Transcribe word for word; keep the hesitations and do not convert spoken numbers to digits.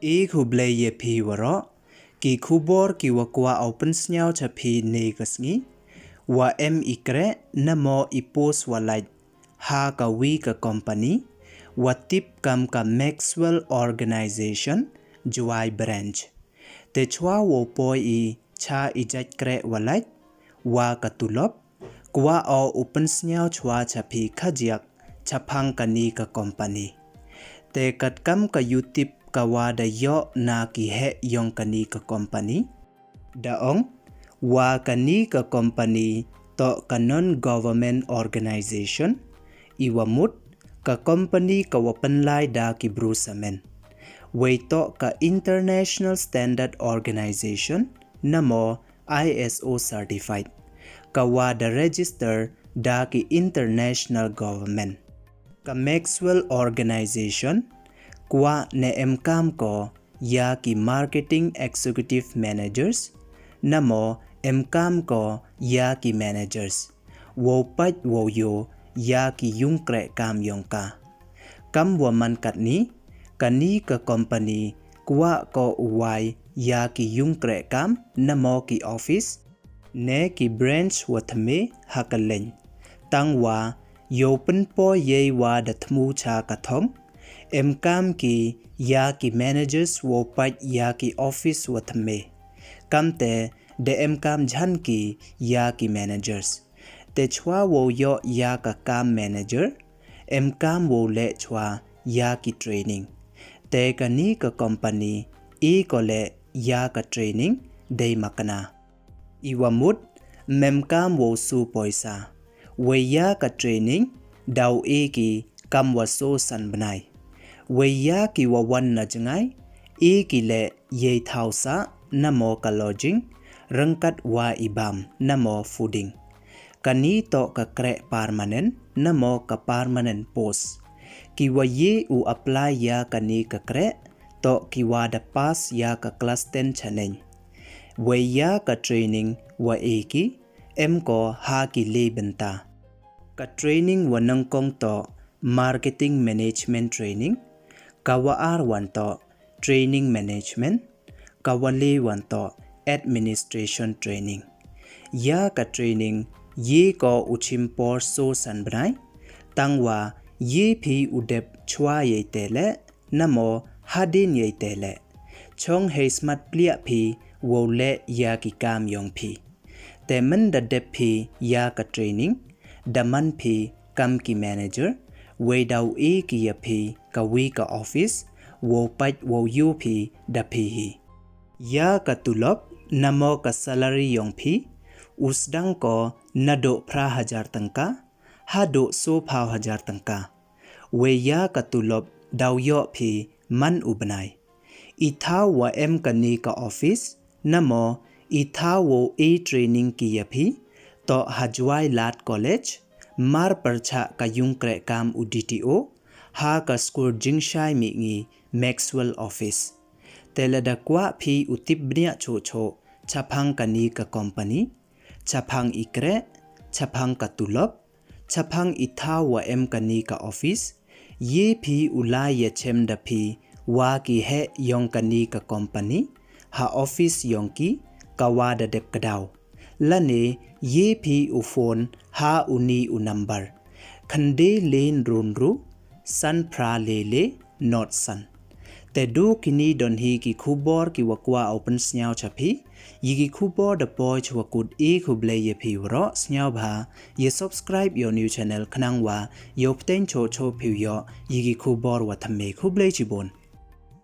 E khublei ya phi waroh, ki khubor ki wa kwah u pynsngew cha phi ne ka sngi, wa em i kreh namo i post wa lait ha ka wi ka company, wa tip kam ka Maxwell Organization, Jowai Branch. Te chwa wow poi i cha i jait kreh wa lait, wa ka tulop, kwah o u pynsngew chwa cha phi khajiak chaphang kani ka company. Te katkam ka YouTube ka wa da yoh na ki heh yong kani ka company, da ong wa kani ka company toh ka non-government organization, i wa mut ka company ka wa pynlai da ki bru samen. Wei toh ka International Standard Organization, namo I S O certified, ka wa da register da ki international government. Ka Maxwell Organization kwah ne em kam ko ya ki marketing executive managers, namo em kam ko ya ki managers, wow pait wow yoh ya ki yung kreh kam yong ka. Kam wa man katni, kani ka company kwah ko u wai ya ki yung kreh kam namo ki office, ne ki branch wa thymme ha ka leng. Tang wa yow pynpoi yei wa da thmu cha ka thong, em kam ki ya ki managers wow pait ya ki office wa thymme. Kamte da em kam jhan ki ya ki managers. Te chwa wow yoh ya ka kam manager, em kam wow leh chwa ya ki training. Te kani ka company e ko leh ya ka training dei makna. I wa mut, mem kam wow su poisa. Wei ya ka training daw e ki kam wa so san bnai. Wei ya ki wa wan na jngai, e ki leh yei thaw sah namo ka lodging, ryngkat wa i bam namo fooding. Kani toh ka kreh permanent namo ka permanent post. Ki wa ye u apply ya kani ka kreh toh ki wa da pass ya ka class ten chaneng. Wei ya ka training wa e ki, em ko ha ki le bynta. Ka training wa nyngkong toh marketing management training, ka wa ar wan toh training management, ka wa le wan toh administration training. Ya ka training ye ko u chim por so san bnai, tang wa ye phi u dep chwa yei te leh, namo hadien yei te leh. Chong hei smat pliah phi wow leh ya ki kam yong phi. Te mynda dep phi ya ka training, da man phi kam ki manager, wei daw e ki ya phi ka wi ka office, wow pait wow yoh phi da phi hi. Ya ka tulop namo ka salary yong phi, u sdang ko naduh phra hajar tyngka haduh so phaw hajar tyngka. Wei ya ka tulop daw yoh phi man u bnai. I thaw wa em kani ka office, namo i thaw wow e training ki ya phi, toh ha Jowai Lad College, mar pyrchah ka yung kreh kam u D T O, ha ka skur jingshai mihngi Maxwell Office. Te lada kwah phi u tip bniah choh choh chaphang kani ka company, chaphang i kreh, chaphang ka tulop, chaphang i thaw wa em kani ka office, ye phi u lai ya chem da phi wa ki heh yong kani ka company ha office yong ki ka wa da dep kdaw. Lane ye phi u phone ha uni u number: khyndai le ynru ynru, san phra le le, not san. Te du kini don hi ki khubor ki wa kwah u pynsngew cha phi. Yi ki khubor da poi chwa kut, i khublei ya phi waroh. Sngewbha ya subscribe yow new channel khnang wa yow pteng choh choh phi u yoh yi ki khubor wa thymme. Khublei chibun.